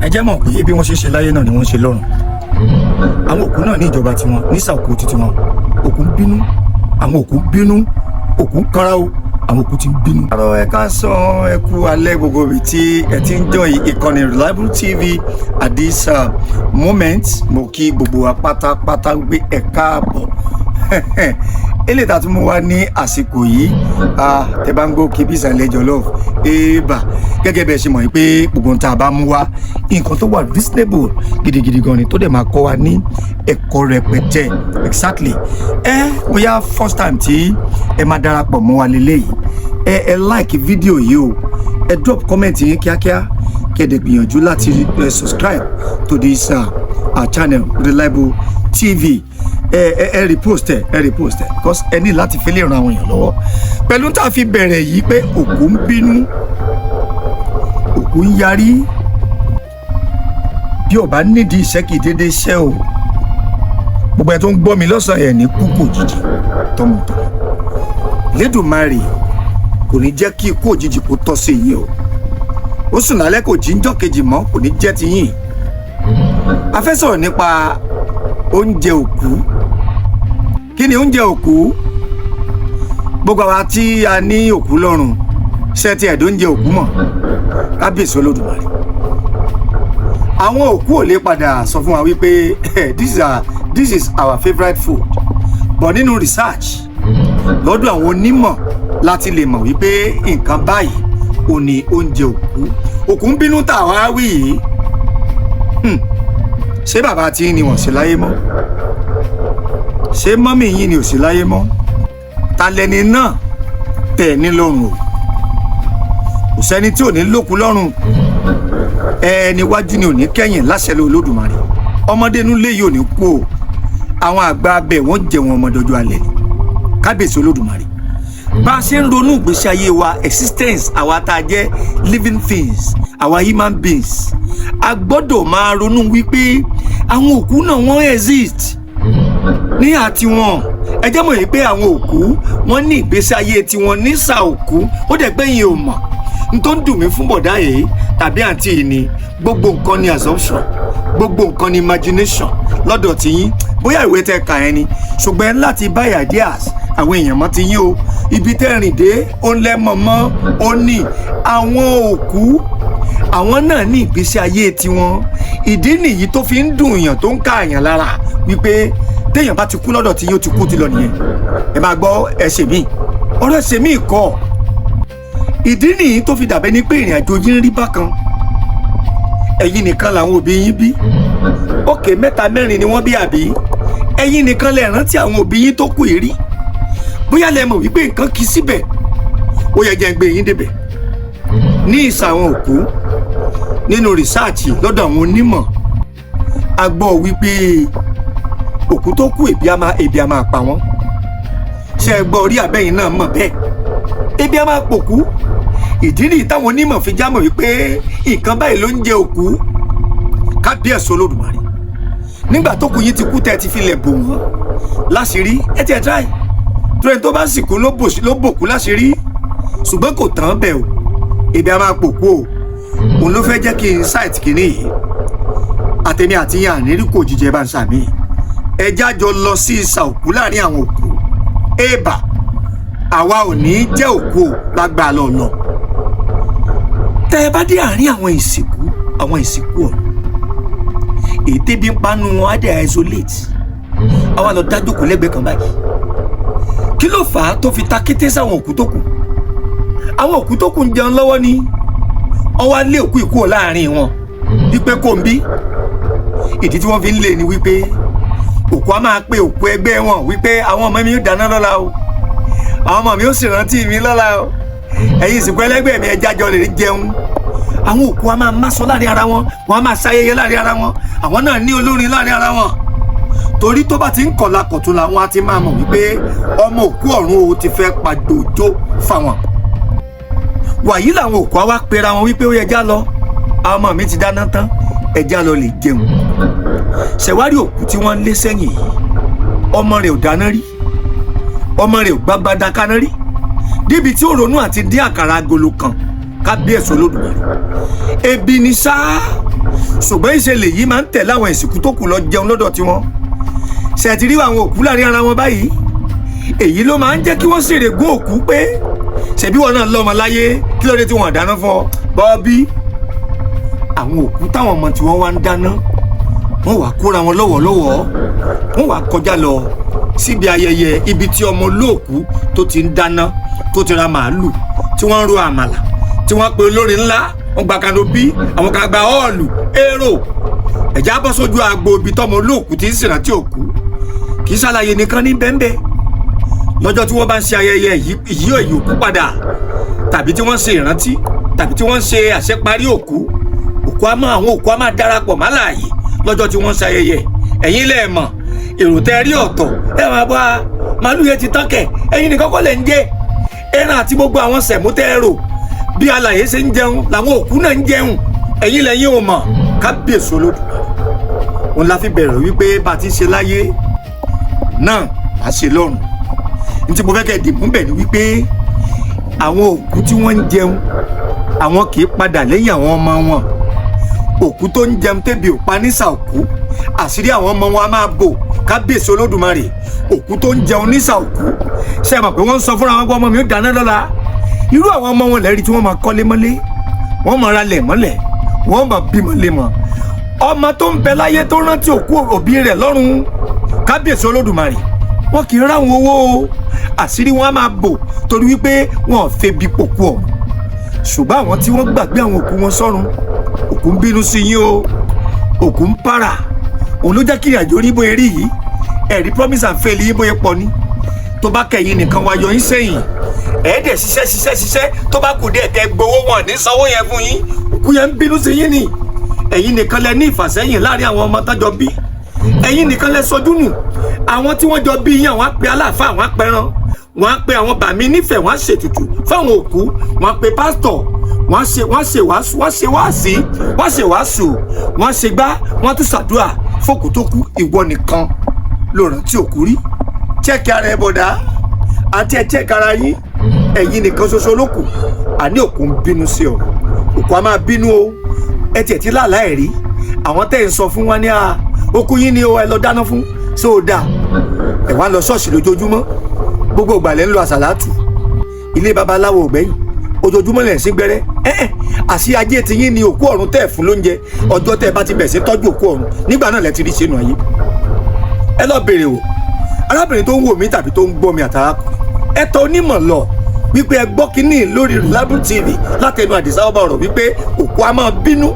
Ẹ jẹ́ mọ̀ pé bí wọ́n ṣe ṣe láyé náà ni wọ́n ṣe lọ́run. Àwọn òkú náà ní ìjọba tiwọn nísà òkú títí wọn. Òkú ń bínú, àwọn òkú ń bínú, òkú ń kanra o, àwọn òkú ti ń bínú. Àrò ẹ káàsán, ẹ kú alẹ́, gbogbo ibi tí ẹ ti ń join ìkànnì Reliable TV at this moment. Mo kí gbogbo wa pátápátá gbé ẹ káàbọ̀. Eléyìí tá a tún mú wá ní àsìkò yìí, tẹ bá ń gbọ́ kí ìsàlẹ̀ jollof ébà, gẹ́gẹ́ bẹ́ẹ̀ ṣe mọ̀ pé gbogbo ohun tá a bá mú wá, nǹkan tó wà reasonable gidigidi gan ni, tó dẹ̀ máa kọ́ wa ní ẹ̀kọ́ rẹpẹtẹ. Exactly. Ẹ bóyá first time tí ẹ máa darapọ̀ mọ́ wa lélẹ́yìí, ẹ like fídíò yìí o, ẹ drop comment yín kíákíá, kí ẹ dẹ̀ gbìyànjú láti subscribe to this our channel, Reliable TV. Ẹ repost, ẹ repost ẹ, because ẹ ní láti fi lè ran àwọn èèyàn lọ́wọ́ pẹ̀lú tá a fi bẹ̀rẹ̀ yìí pé òkú ń bínú, òkú ń yarí. Bí ò bá nídìí, iṣẹ́ kì í dédé iṣẹ́ o. Gbogbo ẹ tó ń gbọ́ mi lọ́sàn-án ẹ̀ ní kúkú òjijì tọmọtọmọ. Lédùmarè kò ní jẹ́ kí ikú òjijì kó tọ́ sí yín o. Ó sùn lálẹ́, kò jí ń jọ́ kejì mọ́, kò ní jẹ́ ti yín. A fẹ́ sọ̀rọ̀ nípa oúnjẹ òkú. Kí ni oúnjẹ òkú? Gbogbo àwa tí a ní òkú lọ́rùn, ṣé ti ẹ̀dọ́ oúnjẹ òkú mọ̀? Kábíyèsí Olódùmarè, àwọn òkú ò lè padà sọ fún wa wípé this is our favourite food, but nínú research lọ́dọ̀ àwọn onímọ̀ láti lè mọ̀ wípé nǹkan báyìí ò ní oúnjẹ òkú. Òkú ń bínú tà wá wí yìí. Ṣé bàbá tí ni wọ́n sí láyé mọ́? Ṣé mummy yín ni ò sí láyé mọ́? Ta lẹni náà tẹ̀ ní lọ́rùn o? Kò sẹ́ni tí ò ní lókun lọ́rùn. Ẹni wájú ni ò ní kẹ́yìn láṣẹ lé Olódùmarè. Ọmọdé inú ilé yìí ò ní kú o. Àwọn àgbà abẹ wọ́n jẹun ọmọdọjọ́ alẹ́ ni. Kábíyèsí Olódùmarè, bá a ṣe ń ronú ìgbésí ayé wa, existence àwa tá a jẹ́ living things, àwa human beings, a gbọ́dọ̀ máa ronú wípé àwọn òkú náà, wọ́n exist ní àti wọn. Ẹ jẹ́ mọ̀ yìí pé àwọn òkú, wọ́n ní ìgbésí ayé tiwọn nísà òkú. Ó dẹ̀ pé yín ò mọ̀ n tó ń dùn mí fún bọ̀dá yìí tàbí àǹtí yìí ni gbogbo nǹkan ni assumption, gbogbo nǹkan ni imagination lọ́dọ̀ tiyín. Bóyá ìwé tẹ kà ẹ́ ni, ṣùgbọ́n ẹ láti buy ideas àwọn èèyàn mọ́ ti yín o. Ibi tẹ́ rìn dé, ó ń lẹ́mọ̀ mọ́. Ó ní àwọn òkú, àwọn náà ní ìgbésí ayé tiwọn. Ìdí nìyí tó fi ń dùn èèyàn, tó ń ká èèyàn lára wípé téèyàn bá ti kú lọ́dọ̀ tí yín, ó ti kú ti lọ nìyẹn. Ẹ máa gbọ́, ẹ ṣe mí, ọ̀rọ̀ ẹ ṣe mí kọ́. Ìdí nìyí tó fi dàbẹ́ ní pé ìrìn àjò yín rí bákan. Ẹ̀yin nìkan làwọn òbí yín bí? Òkè mẹ́ta mẹ́rin ni wọ́n bí, àbí ẹ̀yin nìkan lè rántí àwọn òbí yín tó kù yìí rí? Bóyá lẹ mọ̀ wípé nǹkan kì í síbẹ̀, ó yẹ jẹ́ ń gbé yín débẹ̀ ní ìsà àwọn òkú. Nínú research lọ́dọ̀ àwọn onímọ̀, a gbọ́ wípé òkú tó kú, ebi a máa pa wọ́n. Ṣé ẹ gbọ́ orí abẹ́yìn náà mọ̀ bẹ́ẹ̀? Ebi a máa pòkú. Ìdí nìyí táwọn onímọ̀ fi jámọ̀ wípé nǹkan báyìí ló ń jẹ òkú. Kábíyèsí Olódùmarè, nígbà tó kù yín ti kú, tẹ́ ẹ ti filẹ̀ bò wọ́n láṣìírí, ẹ ti ẹ̀ try tóyẹ tó bá sì kú ló bòkú láṣìírí, ṣùgbọ́n kò tán bẹ́ẹ̀ o. Ebi a máa pòkú o. Òun ló fẹ́ jẹ́ kí n ṣáìtì kìíní yìí. Àtẹ̀mí àti yín ànírí kò jíjẹ bá ń sàmì. Ẹ jájọ lọ sí ìsà òkú láàrin àwọn òkú. Èèbà, àwa ò ní jẹ́ òkú o lágbàá lọ́lọ́. Tẹ́ ẹ bá dé àárín àwọn ìsìnkú, àwọn ìsìnkú ọ̀run, èyí tẹ́bi ń panu wọn á dẹ̀ isolate, àwa lọ dájókòó lẹ́gbẹ̀ẹ́ kan báyìí. Kí ló fà á tó fi ta kété sáwọn òkú tó kù? Àwọn òkú tó kù ń jẹun lọ́wọ́ ni wọ́n wá lé òkú ìkú láàrin wọn wípé kò ń bí. Ìdí tí wọ́n fi ń lé ni wípé òkú á máa pe òkú ẹgbẹ́ wọn wípé àwọn ọmọ mi yóò dáná lọ́la o, àwọn ọmọ mi ó sì rántí mi lọ́la o, ẹ̀yin ìsìnkú ẹlẹ́gbẹ́ mi, ẹ jájọ lè jẹun. Àwọn òkú á máa má sọ láàrin ara wọn, wọn á máa ṣayẹyẹ láàrin ara wọn. Àwọn náà ní olórin láàrin ara wọn, torí tó bá ti ń kọ̀la kọ̀tún làwọn á ti máa mọ̀ wípé ọmọ òkú ọ̀run o ti fẹ́ padòjó fáwọn. Wàyí làwọn òkú á wá pera wọn wípé ó yẹ já lọ, àwọn ọmọ mi ti dáná tán, ẹja lọ lè jẹun. Ṣẹ̀wárí òkú tí wọ́n ń lé sẹ́yìn yìí, ọmọ rẹ̀ ò dáná rí, ọmọ rẹ̀ ò gbágbádá kaná rí débi tí ó ronú àti dín àkàrà agolo kan. Kábíyèsí Olódùmarè, ebi ni sáá. Ṣùgbọ́n ìṣẹ̀lẹ̀ yìí máa ń tẹ̀lé àwọn ìsìnkú tó kù lọ jẹun lọ́dọ̀ tiwọn. Ṣètìrí àwọn òkú láàrin ara wọn báyìí, èyí ló máa ń jẹ́ kí wọ́n ṣèrègùn òkú pé ṣebí wọn náà lọ́mọ láyé, kí ló dé tí wọ́n dáná fún ọ bọ́ọ̀bí. Àwọn òkú táwọn ọmọ tí wọ́n wá ń dáná, wọ́n wàá kóra wọn lọ́wọ́lọ́wọ́, wọ́n wàá kọjá lọ síbi ayẹyẹ ibi tí ọmọ olóòkú tó ti ń dáná, tó ti ra màálù, tí wọ́n ń ro àmàlà, tí wọ́n pe olórin ńlá, wọ́n gba kanopi, àwọn kan gba ọ́ọ̀lù èrò ẹ̀já bọ́ sójú agbo ibi tọ́mọ olóòkú ti ń ṣèrántí òkú. Kì í ṣàlàyé nìkan ní bẹ́ńbẹ́ lọ́jọ́ tí wọ́n bá ń ṣe ayẹyẹ ìyí òyì òkú padà, tàbí tí wọ́n ń ṣe ìrántí, tàbí tí wọ́n ń ṣe àṣeparí òkú. Òkú á máa, àwọn òkú á máa darapọ̀ máláàyè lọ́jọ́ tí wọ́n ń ṣe ayẹyẹ. Ẹ̀yin lẹ́ẹ̀ mọ̀, èrò tẹ́ rí ọ̀tọ̀, ẹ máa bá màálù yẹn ti tán kẹ̀, ẹ̀yin nìkan kọ́ lẹ̀ ń jẹ ẹran àti gbogbo àwọn sẹ̀mú tẹ́ ẹ rò. Bí alàyè ṣe ń jẹun làwọn òkú náà ń jẹun, ẹ̀yin lẹ́yìn ò mọ̀. Kábíyèsí Olódùmarè, òun la fi bẹ̀rẹ̀ wípé bá a ti ṣe láyé náà là á ṣe lọ́run. Ní tí mo fẹ́ kẹ́ dìbò bẹ̀ ni wípé àwọn òkú tí wọ́n ń jẹun, àwọn kì í padà lẹ́yìn àwọn ọmọ wọn. Òkú tó ń jẹun tẹ́bi ò pa nísà òkú, àṣírí àwọn ọmọ wọn á máa bò. Kábíyèsí Olódùmarè, òkú tó ń jẹun nísà òkú, ṣe é mọ̀ pé wọ́n ń sọ fúnra wọn pé ọmọ mi ó dáná lọ́la? Irú àwọn ọmọ wọn lẹ́rìí tí wọ́n máa kọ́lé mọ́lé, wọ́n máa ralẹ̀ mọ́lẹ̀, wọ́n máa bímọ lé mọ́. Ọmọ tó ń bẹ láyé tó rántí òkú òbí rẹ̀ lọ́run, Kábíyèsí Olódùmarè, wọn kì í ráwọn owó o, àṣírí wọn á máa bò torí wípé wọn ò febi pòkú ọ̀run. Ṣùgbọ́n àwọn tí wọ́n gbàgbé àwọn òkú wọn sọ́run, òkú ń bínú sí yín o, òkú ń para. Òun ló jẹ́ kí ìrìnàjò rí bóyá rí yìí. Ẹ̀rí promise and fail yín bóyá pọ̀ ni. Tó bá kẹ̀yìn nìkan wá yọ yín sẹ́yìn, ẹ̀ẹ́dẹ̀ ṣiṣẹ́ ṣiṣẹ́ ṣiṣẹ́, tó bá kù díẹ̀ kẹ́ gbowó, wọn ní sanwó yẹn fún yín. Òkú yẹn ń bínú sí yín ni. Ẹ̀yin nìkan lẹ ní ìfàsẹ́yìn láàrin àwọn ọmọ tájọ bí. Ẹ̀yin nìkan lẹ sọjú nù. Àwọn tí wọ́n jọ bí yín, àwọn á pe aláàfáà, àwọn á pẹran, wọ́n á pe àwọn bàmí nífẹ̀ẹ́, wọ́n á ṣètùtù fáwọn òkú, wọ́n á pe pásítọ̀, wọ́n á ṣe wàásù, wọ́n á ṣe wáàsí, wọ́n á ṣe wàásù, wọ́n á ṣe gbá, wọ́n á tún ṣàdúrà fókù tó kú. Ìwọ nìkan ló rántí òkú rí. Check ara ẹ bọ̀dá àti ẹ check ara yín. Ẹ̀yin nìkan ṣoṣo ló kù. Àní òkú ń bínú sí ọ, òkú á máa bínú o. Ẹ tiẹ̀ ti láàlá ẹ̀ rí àwọn tẹ́ ẹ̀ ń sọ fún wa ní à òkú yín ni o, ẹ lọ dáná fún sóòdà. Ẹ wá lọ ṣọ́ọ̀ṣì lójoojúmọ́, gbogbo ìgbà lẹ́ ń lo àsàlátù, ilé babaláwo ògbẹ́yìn, ojoojúmọ́ lẹ̀ ń sí gbẹ́rẹ́. Ẹ àṣì ajé ti yín ni òkú ọ̀run tẹ́ ẹ̀ fún lóúnjẹ. Ọjọ́ tẹ́ ẹ bá ti bẹ̀ sí tọ́jú òkú ọ̀run, nígbà náà lẹ ti rí sínú ayé. Ẹ lọ bèrè o, arábìnrin tó ń wò mí tàbí tó ń gbọ́ mi, àtàràkùnrin, ẹ tọ̀ onímọ̀ lọ wípé ẹ gbọ́ kínní lórí Reliable TV látẹnu Àdìsá Ọba ọ̀rọ̀ wípé òkú á máa bínú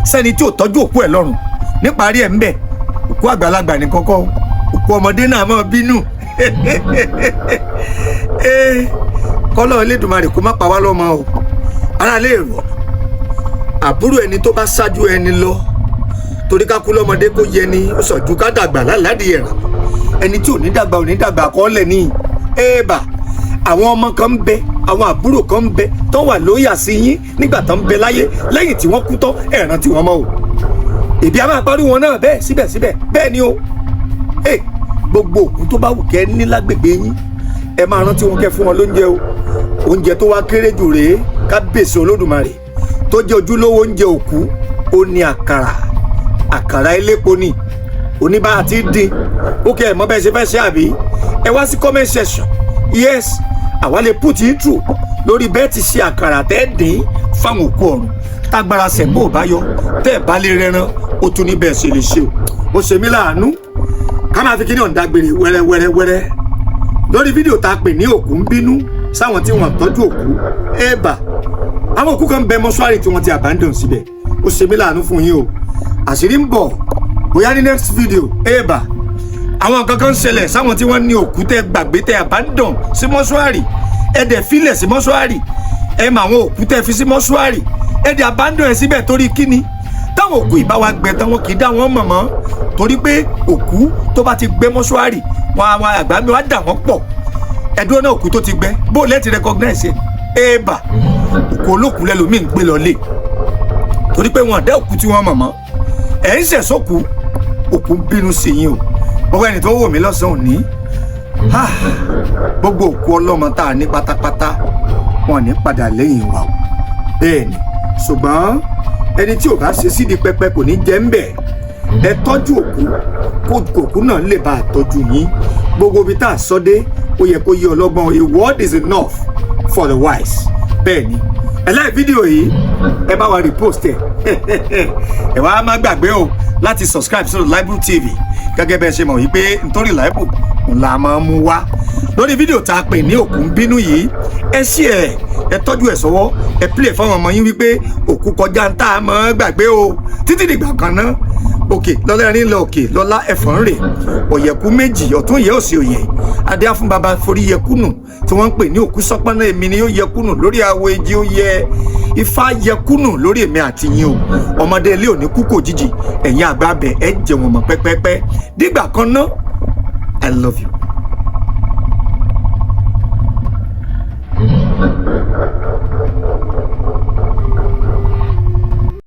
sẹ́ni tí ò tọ́jú òkú ẹ̀ lọ́rùn. Níparí ẹ̀ ń bẹ̀, òkú àgbàlagbà ní kọ́kọ́, òkú ọmọdé náà máa bínú. Kọ́lọ́ Elédùmarè kó má pa wá lọ́mọ o. Ara lè rọ̀ àbúrò ẹni tó bá ṣáájú ẹni lọ, torí ká kú lọ́mọdé kó yẹ ni ó sàn ju ká dàgbà láládìí ẹ̀ràn. Ẹni tí ò ní dàgbà ò ní dàgbà kọ́lẹ̀ ní ẹ̀ẹ́bà. Àwọn ọmọ kan ń bẹ, àwọn àbúrò kan ń bẹ tó wà lóyà sí yín nígbà tó ń bẹ láyé. Lẹ́yìn tí wọ́n kú tán, ẹ̀ràn tí wọ́n mọ́ o, ìbí a máa parí wọn náà bẹ́ẹ̀. Síbẹ̀síbẹ̀ bẹ́ẹ̀ ni o. Gbogbo òkú tó bá wù kẹ́ ní lágbègbè yín, ẹ máa rántí wọn, kẹ́ fún wọn lóúnjẹ o. Oúnjẹ tó wá kéré jù rèé, Kábíyèsí Olódùmarè, tó jẹ́ ojúlówó oúnjẹ òkú, ó ní àkàrà. Àkàrà elépo ni oníbà àti dín. Ó kẹ́ ẹ̀ mọ́ bẹ́ẹ̀ ṣe fẹ́ ṣe, àbí ẹ wá sí comment section. Yes, àwa lè put it through lórí bẹ́ẹ̀ ti ṣe àkàrà tẹ́ dín fáwọn òkú ọ̀run. Tágbára sẹ̀mbó ò bá yọ, tẹ́ ẹ̀ bá lè rẹran, ó tún ní bẹ́ẹ̀ ṣe lè ṣe o. Ó ṣe mí láàánú ká máa fi kíní ọ̀n dágbére wẹ́rẹ́ wẹ́rẹ́ wẹ́rẹ́ lórí fídíò tá a pè ní òkú ń bínú sáwọn tí wọ́n tọ́jú òkú. Ẹ̀ẹ́bà, àwọn òkú kan bẹ mọ́ṣúárì tí wọ́n ti abandon síbẹ̀. Ó ṣe mí láàánú fún yín o. Àṣírí ń bọ̀ bóyá ní next video. Ẹ̀ẹ́bà, àwọn nǹkan kan ń ṣẹlẹ̀ sáwọn tí wọ́n ní òkú tẹ́ gbàgbé, tẹ́ abandon sí mọ́ṣúárì, ẹ dẹ̀ filẹ̀ sí mọ́ṣúárì. Ẹ mọ àwọn òkú tẹ́ fi sí mọ́ṣúárì, ẹ dẹ̀ abandon ẹ síbẹ̀ torí kíni? Táwọn òkú ìbá wa gbẹ tán, wọn kì í dá wọn mọ̀ mọ́, torí pé òkú tó bá ti gbẹ mọ́ṣúárì wọn, àwọn àgbà mi wá dà wọ́n pọ̀. Ẹ̀dúró náà, òkú tó ti gbẹ, bó lẹ́ẹ̀tì recognize ẹ̀? Ẹ̀ẹ́bà, òkú olókùú lẹ́lòmíì ń gbé lọ lé, torí pé wọn àdá òkú tí wọ́n mọ̀ mọ́. Ẹ̀ ń ṣẹ̀ sókú, òkú ń bínú sí yín o. Gbogbo ẹni tó wò mí lọ́sàn-án òní, gbogbo òkú ọlọ́mọ tá a ní pátápátá, wọn ní padà lẹ́yìn wa o. Bẹ́ẹ̀ ni, ṣùgbọ́n ẹni tí ò bá ṣe sídi pẹpẹ kò ní jẹ́ ń bẹ̀. Ẹ tọ́jú òkú kó òkú náà lè bá a tọ́jú yín. Gbogbo ibi tá a sọ dé, ó yẹ kó yé ọlọ́gbọ́n. A word is enough for the wise. Bẹ́ẹ̀ ni, ẹ like fídíò yìí, ẹ bá wa repost ẹ. Ẹ wá má gbàgbé o láti subscribe sí Reliable TV. Gẹ́gẹ́ bẹ́ẹ̀ ṣe mọ̀ wípé nítorí Reliable ńlá máa ń mú wá lórí fídíò tá a pè ní Òkú ń bínú yìí, ẹ ṣí ẹ, ẹ tọ́jú ẹ sọ́wọ́, ẹ play fáwọn ọmọ yín wípé òkú kọjá ń tá a mọ̀ gbàgbé o. Títí dìgbà kan náà, òkè lọ́lá ẹ̀rín lọ, òkè lọ́lá ẹ̀fọ́n rè, ọ̀yẹ̀kú méjì ọ̀tún yẹ, òsì òyẹ̀ adé fún baba forí yẹkúnù tí wọ́n ń pè ní òkú sọ́pọ́nà. Èmi ni yóò yẹkúnù lórí àwọ̀ èjì, ó yẹ ifá yẹkúnù lórí èmi àti yín o. Ọmọdé ilé òní kú kò jíjì, ẹ̀yin àgbà bẹ̀ ẹ̀ jẹun ọmọ pẹ́pẹ́pẹ́. Dìgbà kan náà, I love you.